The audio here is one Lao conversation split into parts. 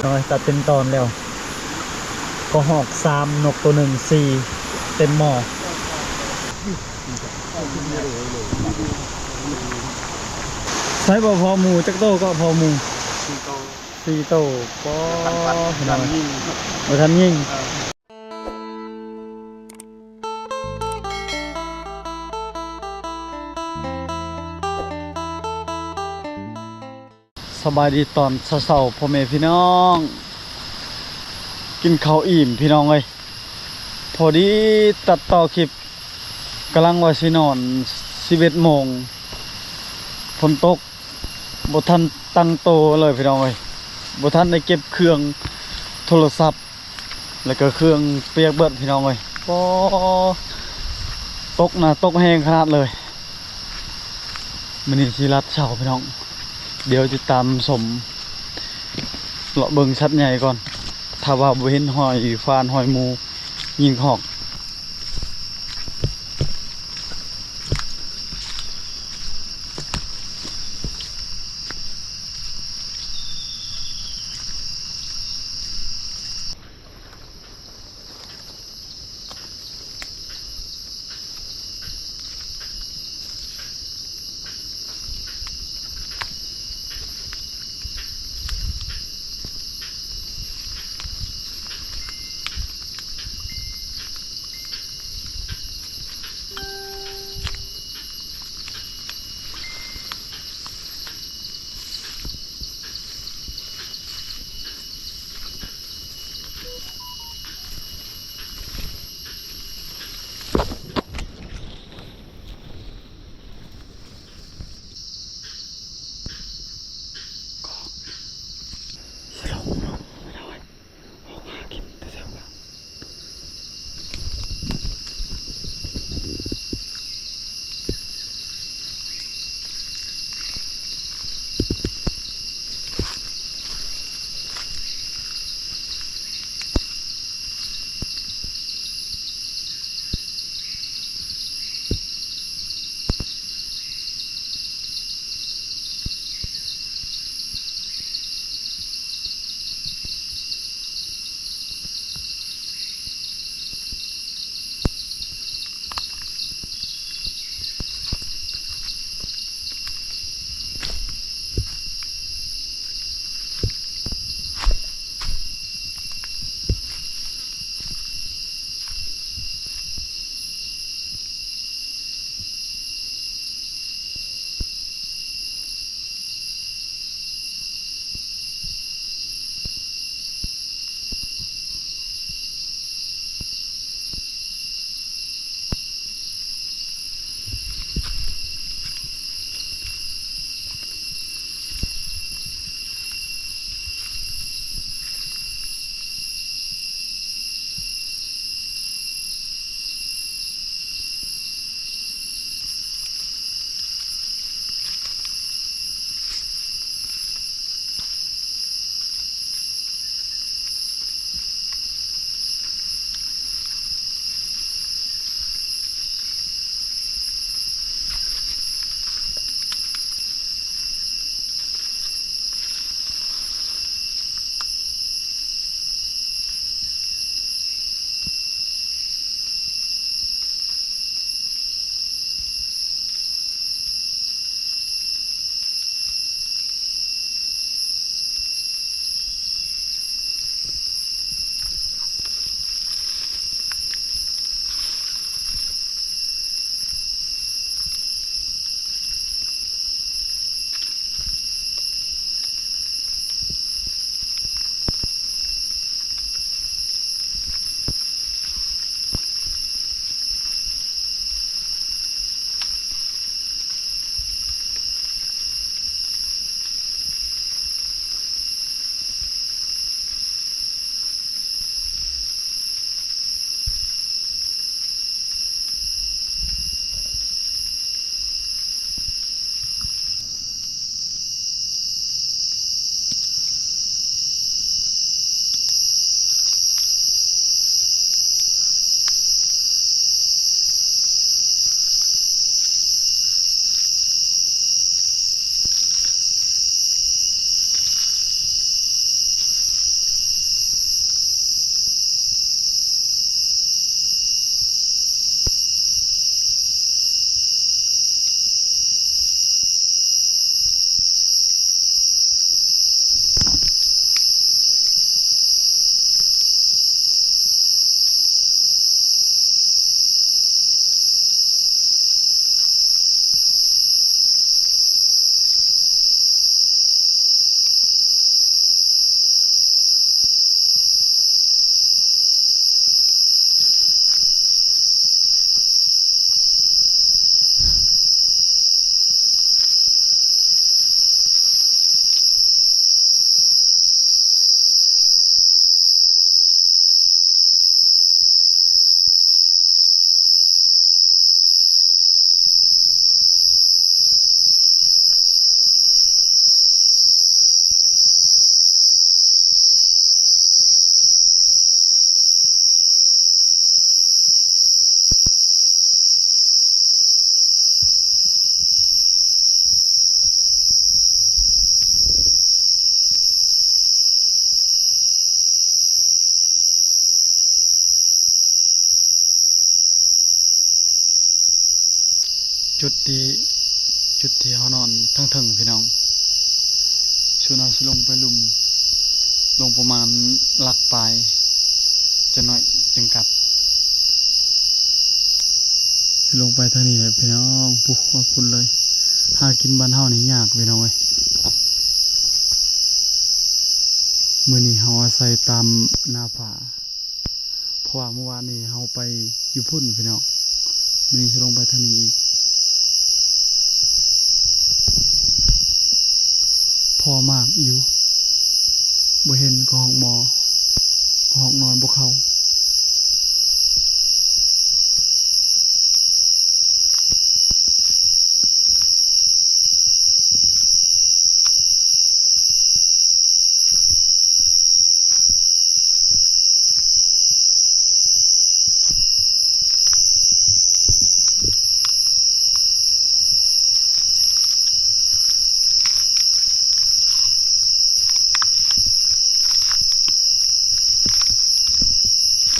ນ້ອຍ ຕັດເປັນຕອນແລ້ວ ກໍຮອກສາມ ນົກໂຕໜຶ່ງສີ່ ເຕັມໝໍ້. ໃສ່ບໍ່ພໍ່ໝູ ຈັກໂຕກໍພໍ່ໝູ? ສີ່ໂຕ ສີ່ໂຕ. ປໍ ບໍ່ທັນຍິງ ບໍ່ທັນຍິງ. ສະບາຍດີຕອນເຊົ້າໆ ພໍ່ແມ່ພີ່ນ້ອງ ກິນເຂົ້າອີ່ມພີ່ນ້ອງເອີຍ. ພໍດີຕັດຕໍ່ຄລິບ ກຳລັງວ່າຊິນອນ ສິບເອັດໂມງ ຝົນຕົກ ບໍ່ທັນຕັ້ງໂຕເລີຍພີ່ນ້ອງເອີຍ. ບໍ່ທັນໄດ້ເກັບເຄື່ອງ ໂທລະສັບ ແລ້ວກໍເຄື່ອງປຽກເບິດພີ່ນ້ອງເອີຍ. ກໍຕົກນະ ຕົກແຮງຂະໜາດເລີຍ. ມື້ນີ້ຊິລັດເຊົ້າພີ່ນ້ອງ ດຽວຕິດຕາມຊົມ ເລາະເບິ່ງສັດໃຫຍ່ກ່ອນ. ຖ້າວ່າບໍ່ເຫັນຮອຍຟານຮອຍໝູ ຍິງຮອກ. ຈຸດທີ່ ຈຸດທີ່ເຮົານອນທາງເທິງພີ່ນ້ອງ. ສ່ວນເຮົາຊິລົງໄປລຸ່ມ ລົງປະມານຫຼັກປາຍ ຈັກໜ້ອຍຈຶ່ງກັບ. ຊິລົງໄປທາງນີ້ແຫຼະພີ່ນ້ອງ. ພຸ້ນ ຮອດພຸ້ນເລີຍ. ຫາກິນບ້ານເຮົານີ້ຍາກພີ່ນ້ອງເອີຍ. ມື້ນີ້ເຮົາອາໄສຕາມໜ້າຜາ ເພາະວ່າມື້ວານນີ້ເຮົາໄປຢູ່ພຸ້ນພີ່ນ້ອງ. ມື້ນີ້ຊິລົງໄປທາງນີ້ອີກ. ພໍມາກຢູ່ ບໍ່ເຫັນກະຮອກໝໍ ກະຮອກນ້ອຍບໍ່ເຂົ້າ.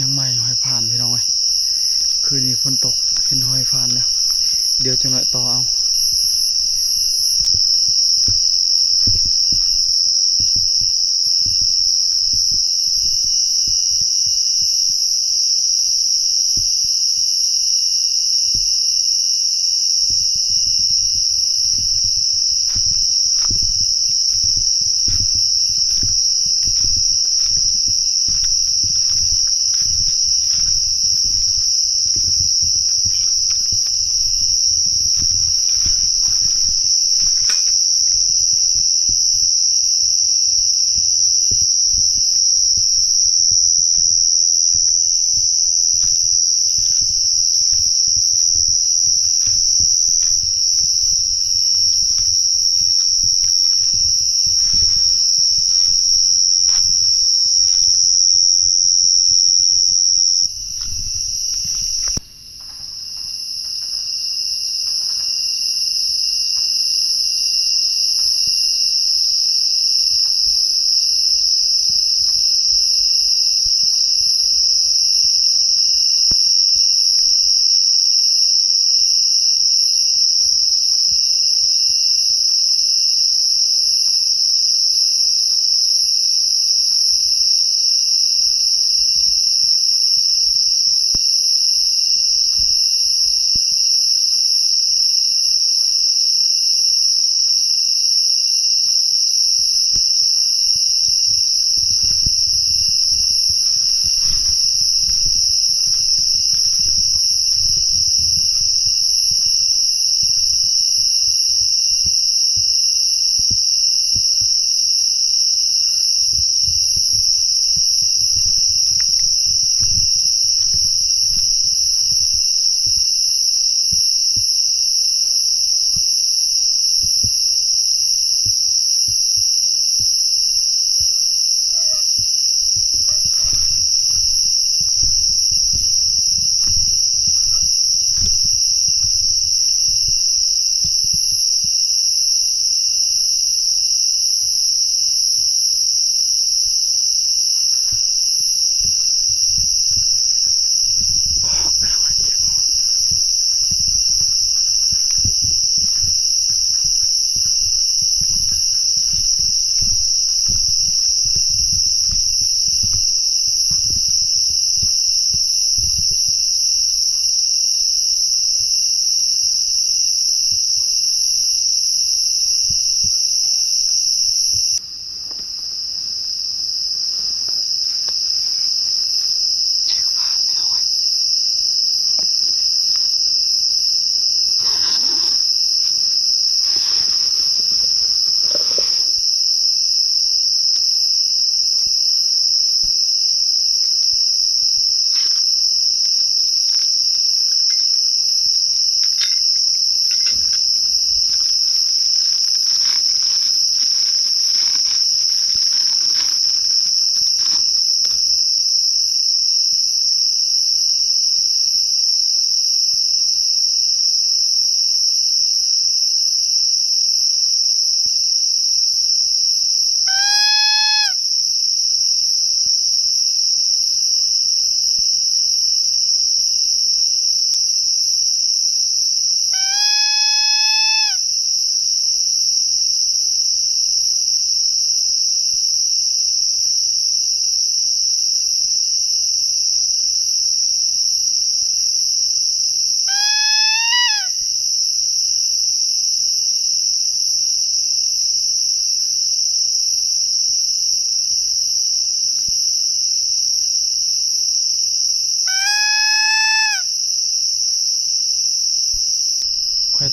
ຍັງໃໝ່ຫອຍຜ່ານພີ່ນ້ອງເອີຍ. ຄືນນີ້ຝົນຕົກ ເຫັນຫອຍຜ່ານແລ້ວ. ດຽວຈັກໜ້ອຍຕໍ່ເອົາ.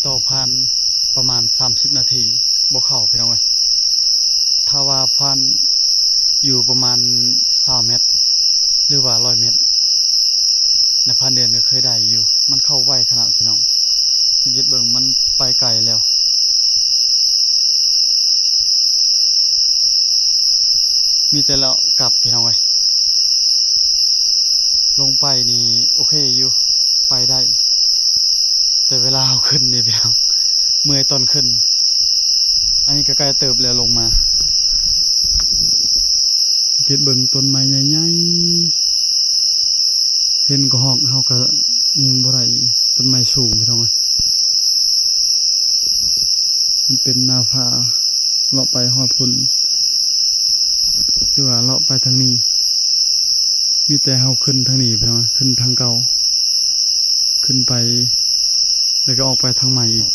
ຕໍ່ຜ່ານປະມານສາມສິບນາທີບໍ່ເຂົ້າ ພີ່ນ້ອງເອີຍ. ຖ້າວ່າຜ່ານຢູ່ປະມານຊາວແມັດ ຫຼືວ່າຮ້ອຍແມັດ ນາຍພານເດືອນກໍເຄີຍໄດ້ຢູ່. ມັນເຂົ້າໄວຂະໜາດ ພີ່ນ້ອງ ສັງເກດເບິ່ງ ມັນໄປໄກແລ້ວ. ມີແຕ່ເລາະກັບ ພີ່ນ້ອງເອີຍ. ລົງໄປນີ້ໂອເຄຢູ່ ໄປໄດ້ ແຕ່ເວລາເຮົາຂຶ້ນນີ້ ພີ່ນ້ອງ ເມື່ອຍຕອນຂຶ້ນ. ອັນນີ້ກໍໃກ້ເຕີບແລ້ວລົງມາ. ສັງເກດເບິ່ງຕົ້ນໄມ້ໃຫຍ່ໆ ເຫັນກະຮອກເຮົາກໍຍິງບໍ່ໄດ້ ຕົ້ນໄມ້ສູງ ພີ່ນ້ອງເອີຍ. ມັນເປັນໜ້າຜາ ເລາະໄປຮອດພຸ້ນ ຫຼືວ່າເລາະໄປທາງນີ້ ມີແຕ່ເຮົາຂຶ້ນທາງນີ້ ພີ່ນ້ອງ ຂຶ້ນທາງເກົ່າ ຂຶ້ນໄປ ແລ້ວກໍອອກໄປທາງໃໝ່ອີກ.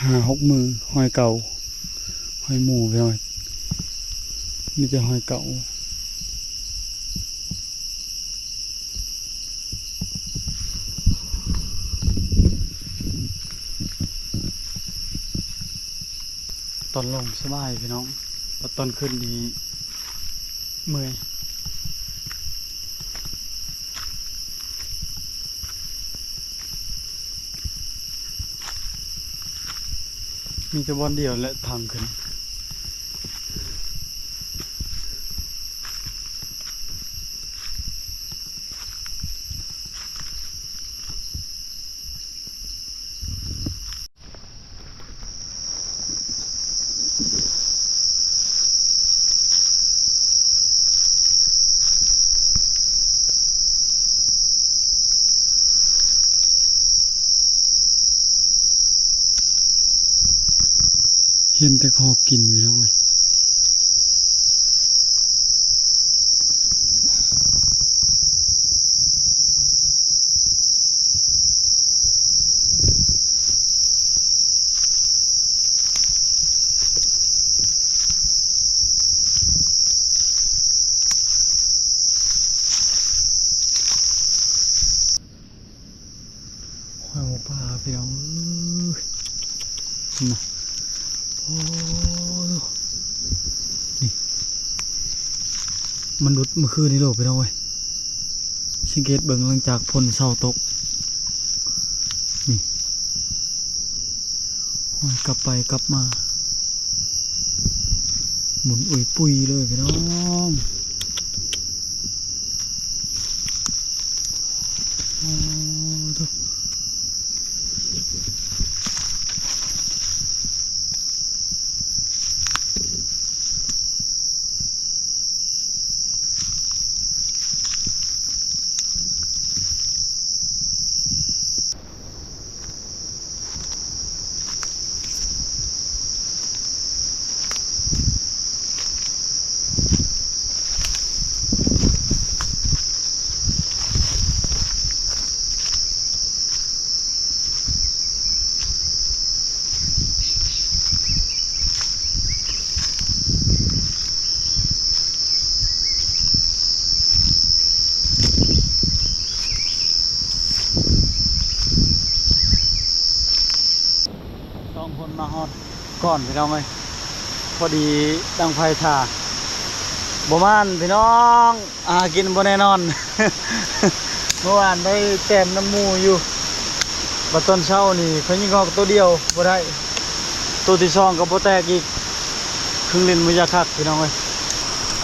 ຫ້າຫົກມື້ ຮອຍເກົ່າ ຮອຍໝູ່ ພີ່ນ້ອງ ມີແຕ່ຮອຍເກົ່າ. ຕອນລົງສະບາຍພີ່ນ້ອງ ແຕ່ຕອນຂຶ້ນນີ້ເມື່ອຍ. ມີແຕ່ບ່ອນດຽວແຫຼະທາງຂຶ້ນ. ເຫັນແຕ່ຄອກກິນພີ່ນ້ອງເອີຍ. ຫອຍໝູປ່າພີ່ນ້ອງເອີຍ ນະ ໂອ້ ນີ້ ມັນຫຼຸດມື້ຄືນນີ້ໂລດພີ່ນ້ອງເອີຍ. ສັງເກດເບິ່ງຫຼັງຈາກຝົນເຊົາຕົກ ນີ້ ຫອຍກັບໄປກັບມາ ໝູນອຸຍປຸຍເລີຍພີ່ນ້ອງ. ໂອ້ໂທ. ສອງຄົນມາຮອດກ່ອນພີ່ນ້ອງເອີຍ ພໍດີດັງໄຟຖ້າ ບໍ່ໝານພີ່ນ້ອງ ຫາກິນບໍ່ແນ່ນອນ. ເມື່ອວານໄດ້ແຕ້ມນຳໝູ່ຢູ່ ບັດຕອນເຊົ້ານີ້ຂ້ອຍຍິງອອກໂຕດຽວບໍ່ໄດ້ ໂຕທີສອງກໍບໍ່ແຕກອີກ ເຄິ່ງຫຼິ້ນບໍ່ຢາກຄັກພີ່ນ້ອງເອີຍ.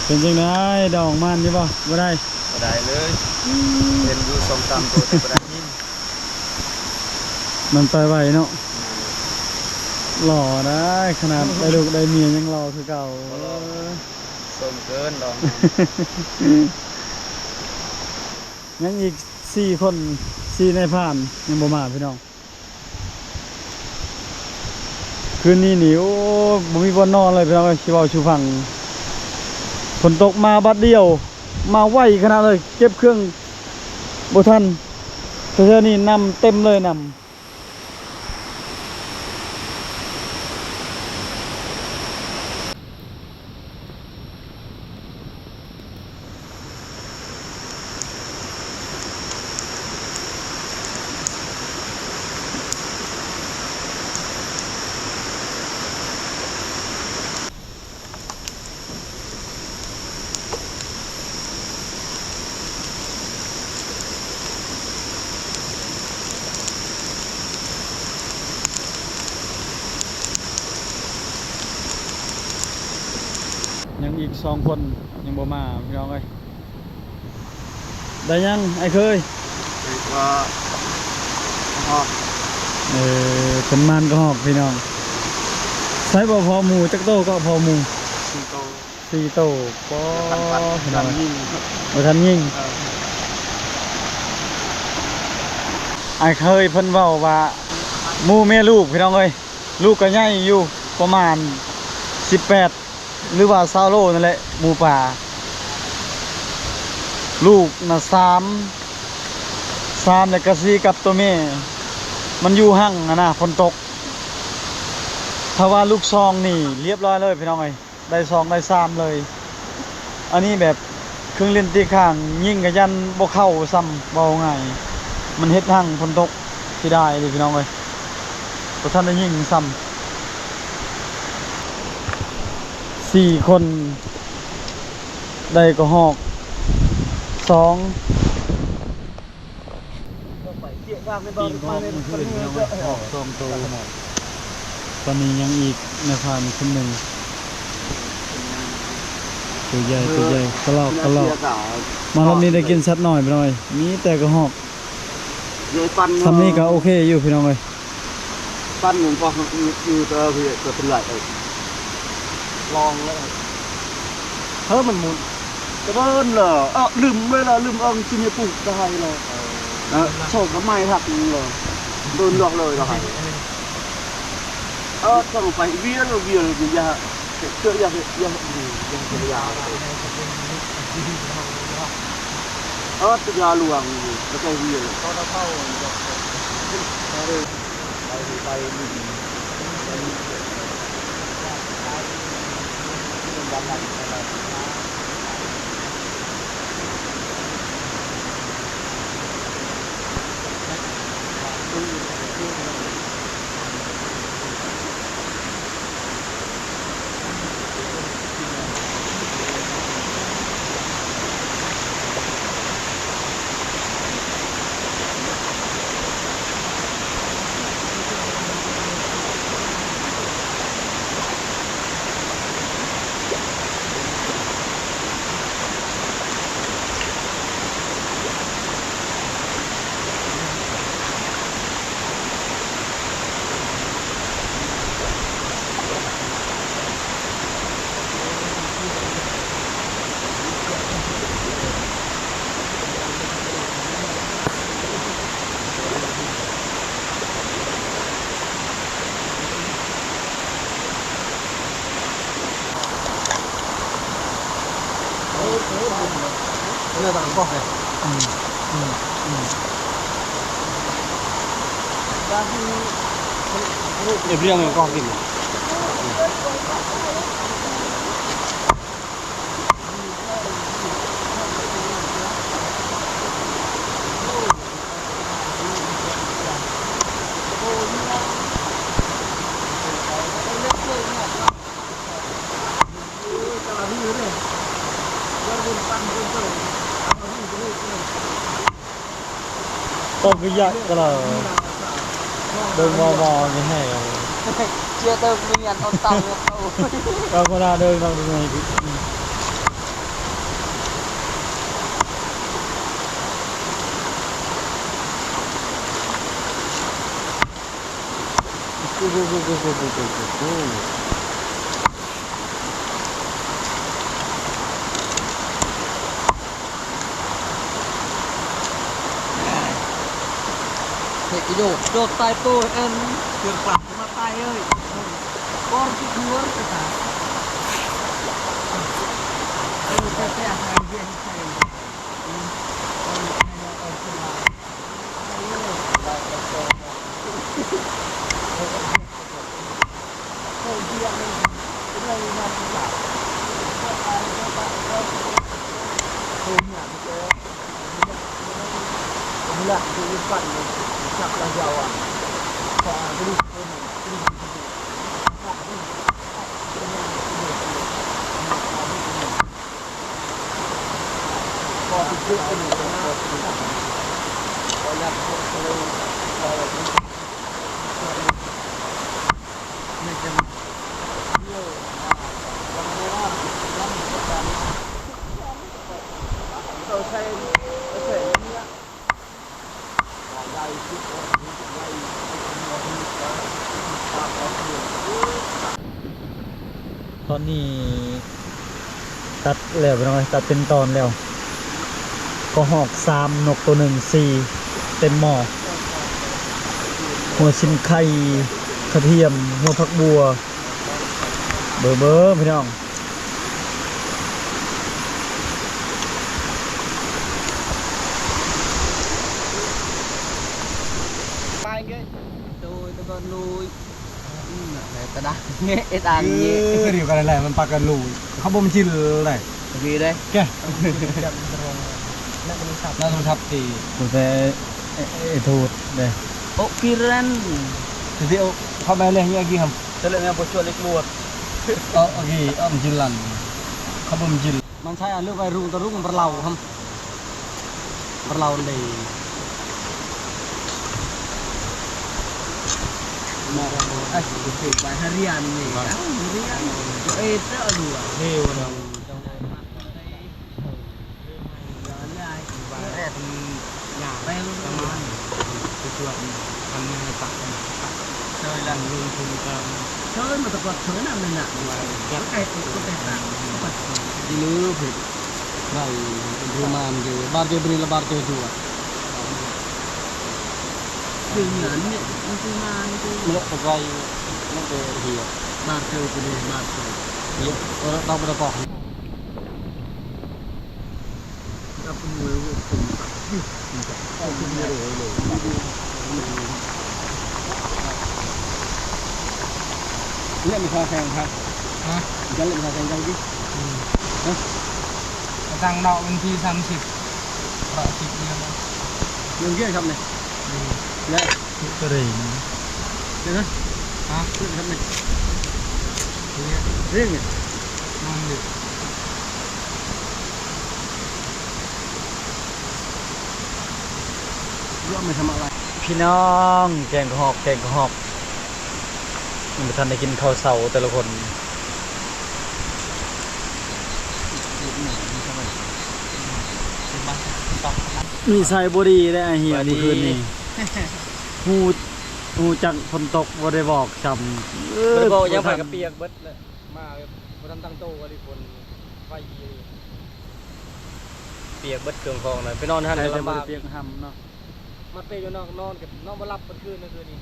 ເປັນຈັ່ງໃດດອງ ໝານຢູ່ບໍ່? ບໍ່ໄດ້ ບໍ່ໄດ້ເລີຍ ເຫັນຢູ່ສອງສາມໂຕແຕ່ບໍ່ໄດ້ຍິງ. ມັນໄປໄວເນາະ ຫຼໍ່ໄດ້ ຂະໜາດໄດ້ລູກໄດ້ເມຍຍັງຫຼໍ່ຄືເກົ່າ. ບໍ່ຫຼໍ່ ເອີ ສົມເກີນດອກ. ຍັງອີກສີ່ຄົນ ສີ່ນາຍພານຍັງບໍ່ມາພີ່ນ້ອງ. ຄືນນີ້ນີ້ ໂອ້ ບໍ່ມີບ່ອນນອນເລີຍພີ່ນ້ອງເອີຍ ຊິເວົ້າສູ່ຟັງ. ຝົນຕົກມາບາດດຽວ ມາໄວຂະໜາດເລີຍ ເກັບເຄື່ອງບໍ່ທັນ. ແຖວໆນີ້ນ້ຳເຕັມເລີຍ ນ້ຳ. ຍັງອີກສອງຄົນຍັງບໍ່ມາພີ່ນ້ອງເອີຍ. ໄດ້ຍັງອ້າຍເຄີຍ? ໄດ້ກະຮອກ. ເອີ ເພິ່ນມານກະຮອກພີ່ນ້ອງ. ໃສ່ບໍ່ພໍ່ໝູ ຈັກໂຕເກາະພໍ່ໝູ? ສີ່ໂຕ. ສີ່ໂຕ. ປໍ ພີ່ນ້ອງ ບໍ່ທັນຍິງ. ເອີ ອ້າຍເຄີຍເພິ່ນເວົ້າວ່າ ໝູແມ່ລູກພີ່ນ້ອງເອີຍ ລູກກະໃຫຍ່ຢູ່ ປະມານສິບແປດ ຫຼືວ່າຊາວໂລນັ້ນແຫຼະ ໝູປ່າ. ລູກນະສາມ ສາມ ແລ້ວກະສີ່ກັບໂຕແມ່ ມັນຢູ່ຮັ່ງຫັ້ນນະ ຝົນຕົກ. ຖ້າວ່າລູກສອງນີ້ລຽບຮ້ອຍເລີຍພີ່ນ້ອງເອີຍ ໄດ້ສອງໄດ້ສາມເລີຍ. ອັນນີ້ແບບເຄື່ອງຫຼິ້ນຕີຂ້າງ ຍິງກະຢ້ານບໍ່ເຂົ້າຊ້ຳ ເວົ້າງ່າຍ ມັນເຮັດຮັ່ງຝົນຕົກ. ເສຍດາຍເລີຍພີ່ນ້ອງເອີຍ ບໍ່ທັນໄດ້ຍິງຊ້ຳ. ສີ່ຄົນ ໄດ້ກະຮອກສອງ ປີ້ງເກາະມື້ຄືນ ພີ່ນ້ອງເອີຍ ກະຮອກສອງໂຕ. ຕອນນີ້ຍັງອີກນາຍພານຄົນໜຶ່ງ ໂຕໃຫຍ່ ໂຕໃຫຍ່ ກະລອກ ກະລອກ. ມາຮອບນີ້ໄດ້ກິນສັດນ້ອຍ ພີ່ນ້ອງເອີຍ ມີແຕ່ກະຮອກ. ເດ ປັ່ນ ສ່ຳນີ້ກະໂອເຄຢູ່ພີ່ນ້ອງເອີຍ. ປັ່ນມັນກໍຢູ່ ຢູ່ແຕ່ວ່າເຮັດເປັນໄຫຼ ເອີ ລອງເລີຍ ເຮີ້ ມັນໝຸນ ກະເດີນເລີຍ ເອີ ລືມເລີຍລະ ລືມເອີງຊິມີປູກໄດ້ເລີຍ ເອີ ເອີ ໂຊກກະໄມ້ຮັກເລີຍ ເດີນລອກເລີຍລະ ເອີ ຕ້ອງໄປວຽນ ວຽນ ຢ່າ ເຈາະ ຢ່າ ຢ່າ ຢ່າ ຢ່າ ເອີ ຕະຢາຫຼວງຢູ່ ແລ້ວກໍເວຍ Tôm kì yạy kà lờ. Đơng mò mò như hè. Chia tôm kì yạy ôn tàu ôn tàu. Tôm kì yạy đơng đơng đơng. Hei, ijo, jo tai po en, kir klah, ma tai ơi. Por ki kuar kata. Ayo, tete, ayo, tete. Tòn ni ຕັດແລ້ວພີ່ນ້ອງເອີຍ ຕັດເປັນຕອນແລ້ວ ກະຮອກສາມ ນົກໂຕໜຶ່ງສີ່ ເຕັມໝໍ້ ຫົວຊິນໄຄ ກະທຽມ ຫົວຜັກບົວ ເບິ່ງໆ ພີ່ນ້ອງ. ເອີ ດຽວກັນແຫຼະ ມັນປາກັນລູກ ເຂົາບໍ່ມາຈິນເລີຍ ດີເດ້ ແກ ນັກໂທລະສັບ ນັກໂທລະສັບ ທີ່ ແຕ່ ເອ ເອ ໂທດເດ້ ໂອ ປີແຣນ ທີ່ ທີ່ ໂອ ເຂົ້າມາເລີຍ ເຮົາກິນຫຳ ແຕ່ເລື່ອງນີ້ບໍ່ຊວນເລັກໝວດ. Ơ, ơ, ghi, ơ, jin lan. Kha bum jin. Man sai a lu bai rung ta rung bar lau ham. Bar lau ndei. Ai, bai harian ni. Harian. Ê, ta lu. Hê, wa. Rét nhả. Tang mah. Tujuan. Kan mah tak. Chơi là lung tung kan. Chơi mà tập vật chơi là mình nặng. Cái cái cái cái tặng. Di lu phit. Bai, rumah dia. Bar dia beri lebar dia dua. Dengan ni, rumah ni tu. Melak pakai. Nak dia dia. Bar dia beri, bar dia. Ya, orang tahu berapa. Nia ມັນຊາແຊງຄັກ. ຮະ? ມັນເລີຍມາຊາແຊງເຈົ້າຕິ? ອືມ. ຮະ? ມາຕັ້ງນອກວັນທີສາມສິບ ເພາະສິບເດືອນແລ້ວ. ເລື່ອງວຽກຄັບນີ້? ອືມ. ແລະ? ກະເຣງ. ເດີນະ? ຮະ? ເລື່ອງຄັບນີ້? ເລື່ອງ. ເລື່ອງນີ້? ນອນຢູ່. ລວມໄປທຳອະໄລ? ພີ່ນ້ອງ ແກງກະຮອກ ແກງກະຮອກ ຍັງບໍ່ທັນໄດ້ກິນເຂົ້າເຊົ້າແຕ່ລະຄົນ. ນິໄສບໍ່ດີເດ້ ອ້າຍຮຽງ ມື້ຄືນນີ້ ຮູ້ ຮູ້ຈັກຝົນຕົກບໍ່ໄດ້ບອກຊ້ຳ. ເອີ ບໍ່ໄດ້ບອກຫຍັງ ໄປກະປຽກເບິດແຫຼະ. ມາແບບບໍ່ທັນຕັ້ງໂຕ ອາລີຝົນໄຟອີ່ ປຽກເບິດເຄື່ອງຂອງນະ ໄປນອນຫັ້ນກະລຳບາກ ປຽກຫຳເນາະ. ມາເປຢູ່ນອກ ນອນກະນອນບໍ່ຫຼັບເບິດຄືນ ຄືນນີ້.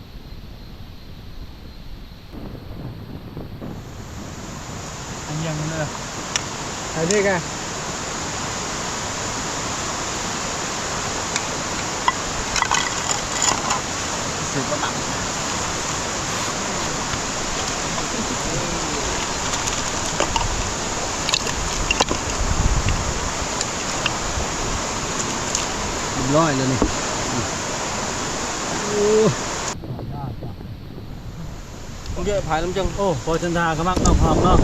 ອັນຍັງເດີ ໄປເລີຍກະ. ຮຽບຮ້ອຍແລ້ວນີ້. ໂອ້ ເຍອະພາຍລຳຈັ່ງ. ໂອ້ ພໍຈັນທາກະມັກນອກຫອມເນາະ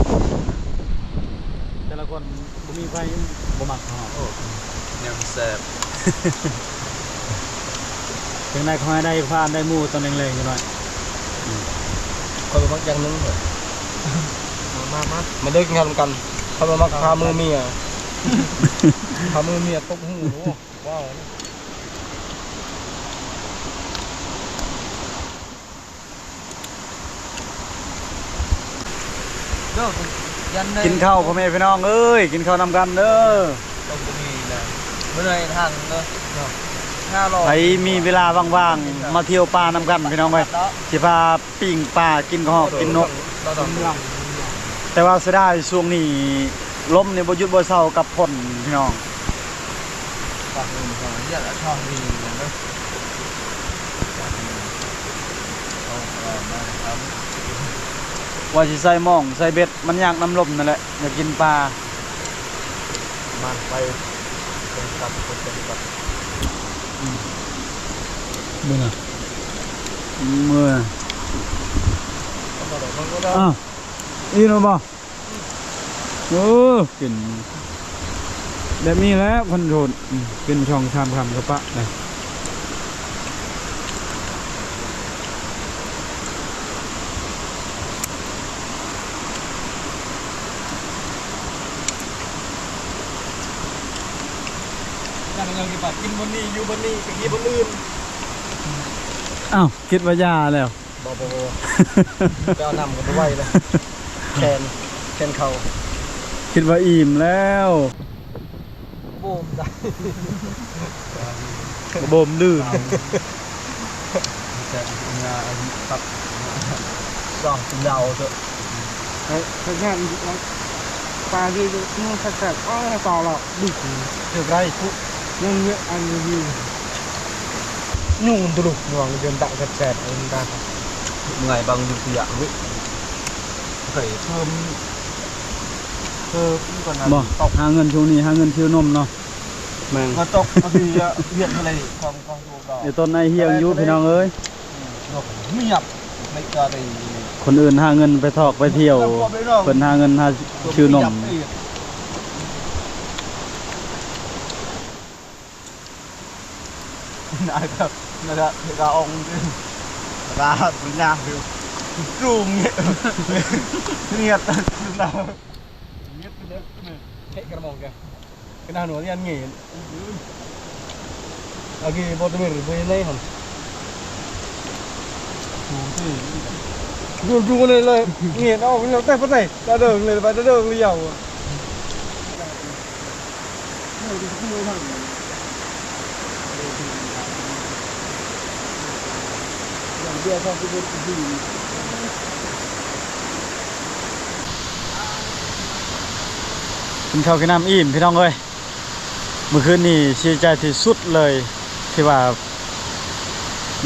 ແຕ່ລະຄົນ. ບໍ່ມີໃຜບໍ່ມັກຫອມ. ໂອ້ ແນວແຊບ. ຈັ່ງໃດຂໍໃຫ້ໄດ້ຟານໄດ້ໝູ່ຕອນແລງໆ ຈັກໜ້ອຍ. ອືມ ຂ້ອຍບໍ່ມັກຢ່າງໜຶ່ງ. ມາ ມາ ມາ ມາເດີກິນເຂົ້ານຳກັນ. ຂ້ອຍບໍ່ມັກພາມືເມຍ ພາມືເມຍຕົບຫູ. ໂອ້ ວ້າວ. ກິນເຂົ້າ ພໍ່ແມ່ພີ່ນ້ອງເອີຍ ກິນເຂົ້ານຳກັນເດີ. ຕ້ອງບໍ່ມີນະ ມື້ໃດທາງເດີເນາະ. ໃຜມີເວລາວ່າງໆ ມາທ່ຽວປ່ານຳກັນພີ່ນ້ອງເອີຍ. ຊິພາປີ້ງປາ ກິນກະຮອກ ກິນນົກ. ແຕ່ວ່າເສຍດາຍຊ່ວງນີ້ ລົມນີ້ບໍ່ຢຸດບໍ່ເຊົາກັບຝົນພີ່ນ້ອງ. ປາກໜຶ່ງສອງເຮັດລະຊ່ອງດີເດີ. ວ່າຊິໃສ່ໝ້ອງໃສ່ເບັດ ມັນຍາກນຳລົມນັ້ນແຫຼະ ຢາກກິນປາ. ມາໄປເປັນກັບຄົນເປັນກັບ. ອືມ ມື້ນະ ມື້ນະ. ອ້າວ ອີ່ນແລ້ວບໍ່? ໂອ້ ກິນແບບນີ້ແຫຼະ ຄົນໂສດ ອືມ ກິນສອງສາມຄຳກະປະໄດ້. ຢ່າງ ຢ່າງທີ່ປາກ ກິນບ່ອນນີ້ ຢູ່ບ່ອນນີ້ ໄປກິນບ່ອນອື່ນ. ອ້າວ ຄິດວ່າຢ່າແລ້ວ. ບໍ່ ບໍ່ ບໍ່ ໄປເອົານ້ຳກະບໍ່ໄຫວແລ້ວ ແຂນ ແຂນເຂົ້າ. ຄິດວ່າອີ່ມແລ້ວ. ໂບມໄດ້ ໂບມລື່ນ. ແຊບ ເປັນຍາອັນຕັບ ລອງກິນຢາວເຖາະ. ເອີຍ ເຮັດງານ ປາດີ ປາແຊບໆ. ອ້າວ ຕາລະ ດິ ຖືກໄດ້ ຄຸ ຍັງເຍອະ ອັນນີ້ ຍຸງຕຸລຸ ຍວງເດີນຕະແຊບໆ ອັນນີ້ຕາ ເມື່ອຍບັງຢູ່ທີ່ຢາກເວີຍ. ເຄີຍເພີ່ມ ເພີ່ມກ່ອນນະ ບໍ່ ຕອກ ຫາເງິນຊ່ວງນີ້ ຫາເງິນຊື້ນົມເນາະ. ແມ່ນ ມາຕອກ ມາທີ່ວຽກທະເລ ຂອງ ຂອງໂລກດອກ. ເອີ ຕົ້ນໄອຮຽງຢູ່ ພີ່ນ້ອງເອີຍ. ອືມ ດອກມຽບ ຄົນອື່ນຫາເງິນໄປທອກໄປທ່ຽວ ເພິ່ນຫາເງິນຫາຊື້ນົມ. ກິນເຂົ້າກິນນ້ຳອີ່ມ ພີ່ນ້ອງເອີຍ. ມື້ຄືນນີ້ເສຍໃຈທີ່ສຸດເລີຍ ທີ່ວ່າ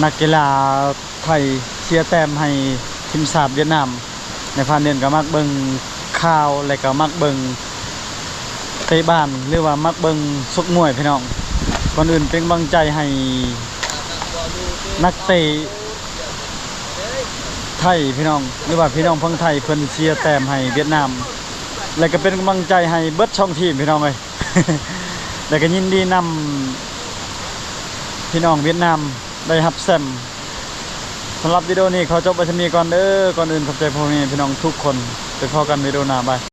ນັກກິລາໄທເສຍແຕ້ມໃຫ້ທີມຊາດຫວຽດນາມ. ໃນພານເດືອນກໍມັກເບິ່ງຂ່າວ ແລະກໍມັກເບິ່ງເຕະບານ ຫຼືວ່າມັກເບິ່ງຊົກມວຍ ພີ່ນ້ອງ. ກ່ອນອື່ນເປັນກຳລັງໃຈໃຫ້ນັກເຕະໄທ ພີ່ນ້ອງ ຫຼືວ່າພີ່ນ້ອງຝັ່ງໄທ ເພິ່ນເສຍແຕ້ມໃຫ້ຫວຽດນາມ ແລະກໍເປັນກຳລັງໃຈໃຫ້ເບິດສອງທີມ ພີ່ນ້ອງເອີຍ. ແລະກໍຍິນດີນຳພີ່ນ້ອງຫວຽດນາມໄດ້ຮັບແຊ້ມ. ສຳລັບວິດີໂອນີ້ຂໍຈົບໄວ້ສ່ຳນີ້ກ່ອນເດີ. ກ່ອນອື່ນຂອບໃຈພໍ່ແມ່ພີ່ນ້ອງທຸກຄົນ. ໄປພໍ້ກັນວິດີໂອໜ້າ. ບາຍ.